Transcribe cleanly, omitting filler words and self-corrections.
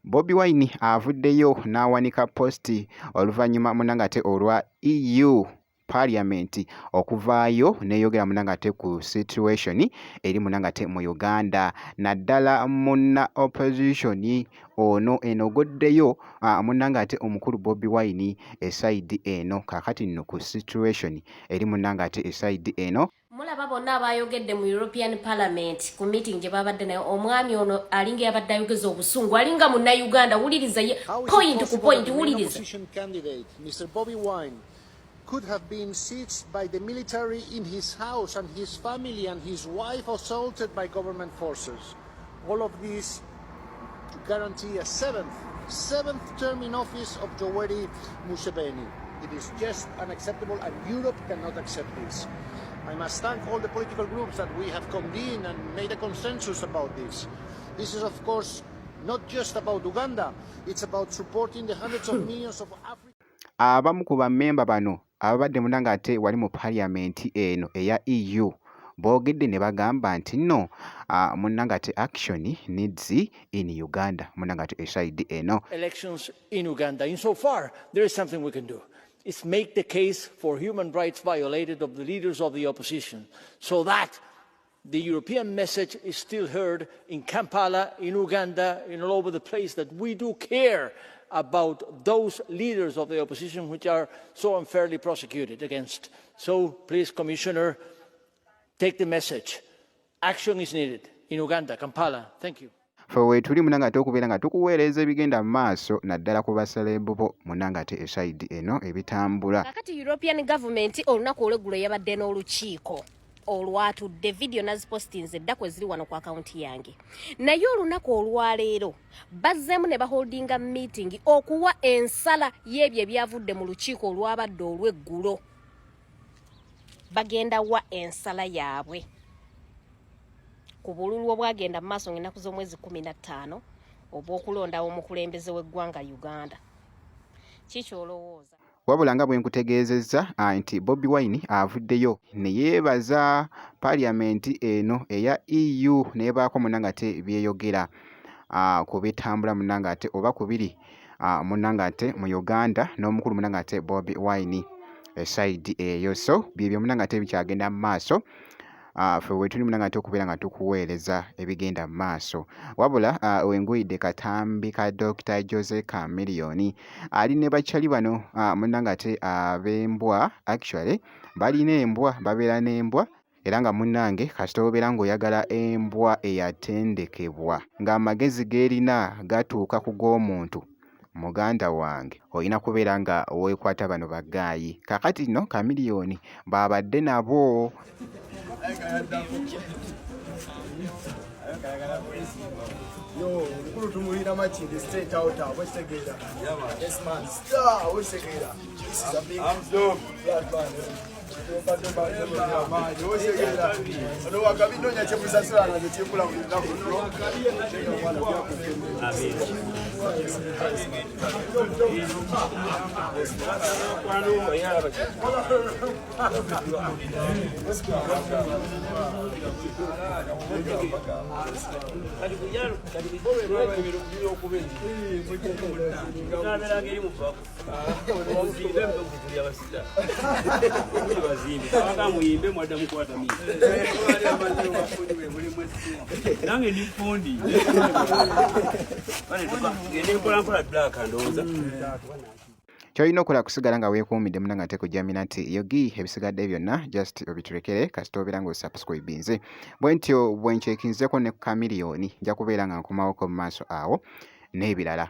Bobi Wine avuddeyo n'awanika post oluvannyuma munnange ate olwa EU Parliament okuvaayo n'eyogera munnange ate ku situation eri munnange ate mu Uganda naddala munna opposition ono enogoddeyo munnange ate omukulu Bobi Wine esayidi eno. Kaakati nno ku situation eri munnange ate esayidi eno. Mulaba bonna abayogedde mu European Parliament ku meeting gye babadde nayo, omwami ono alinga yabadde ayogeza obusungu, alinga Munnayuganda. Wuliriza ye point ku point, wuliriza. Mr. Bobi Wine could have been seized by the military in his house and his family and his wife assaulted by government forces. All of this to guarantee a seventh term in office of Yoweri Museveni. It is just unacceptable and Europe cannot accept this. I must thank all the political groups that we have convened and made a consensus about this. This is, of course, not just about Uganda. It's about supporting the hundreds of millions of Africans. Abamu ku bammemba bano ababadde munnange ate wali mu Parliament eno eya EU boogedde ne bagamba nti nno munnange ate action needs in Uganda munnange ate esayidi eno. Elections in Uganda. Insofar, there is something we can do. It's make the case for human rights violated of the leaders of the opposition so that the European message is still heard in Kampala, in Uganda, in all over the place, that we do care about those leaders of the opposition which are so unfairly prosecuted against. So please, Commissioner, take the message. Action is needed in Uganda, Kampala. Thank you. Ffe weetuli munnange ate okubeera nga tukuweereza ebigenda mu maaso naddala ku baserebu bo munnange ate esayidi eno ebitambula. Kakati European government olunaku olweggulo yabadde n'olukiiko olwatudde. Video nazipostinze edda kwe ziri wano ku akawunti yange, naye olunaku olwaleero bazzeemu ne baholdinga meeting okuwa ensala y'ebyo ebyavudde mu lukiiko olwabadde olw'eggulo. Bagenda wa ensala yaabwe ku bululu obwagenda mu maaso ng'ennaku z'omwezi 15 obw'okulondawo omukulembeze w'eggwanga Uganda. Kikyolowooza? Wabula nga bwe nkutegeezezza nti Bobi Wine avuddeyo ne yeebaza Parliament eno eya EU n'ebaako munnange ate byeyogera ku bitambula munnange ate oba ku biri munnange ate mu Uganda n'omukulu munnange ate Bobi Wine esayidi eyo. So byebyo munnange ate bikyagenda mu maaso. Ffe wetuli munnange ate okubeera nga tukuweereza ebigenda mu maaso. Wabula wenguyidde katambi ka Dr. Jose Chameleone ali ne bakyali bano munnange ate ab'embwa. Actually balina embwa, babeera n'embwa, era nga munnange kasita obeera ng'oyagala embwa eyatendekebwa ng'amagezi g'erina gatuuka ku g'omuntu, muganda wange olina kubeera nga weekwata bano baggaayi. Kaakati nno Chameleone baabadde nabo. Yo, mukulu tumulira Makindye straight out awo, okitegeera. Yes man, star, okitegeera. This is a big black man. Okitegeera. Ono wakabi noonya kyemusasula nange kyenkula buli lunaku. Teeka omwana byakugembe. Nange ndi fundi, ngende mpolampola black ndowooza. Kyolina okukola kusigala nga weekuumidde munange ate kujamira nti yogi ebisigadde byonna just obiturekere kasita obeera ng'osubscribinze. Bwe ntyo bwe nkyekinzeko ne Chameleone, nja kubeera nga nkomawoko mu maaso awo n'ebirala.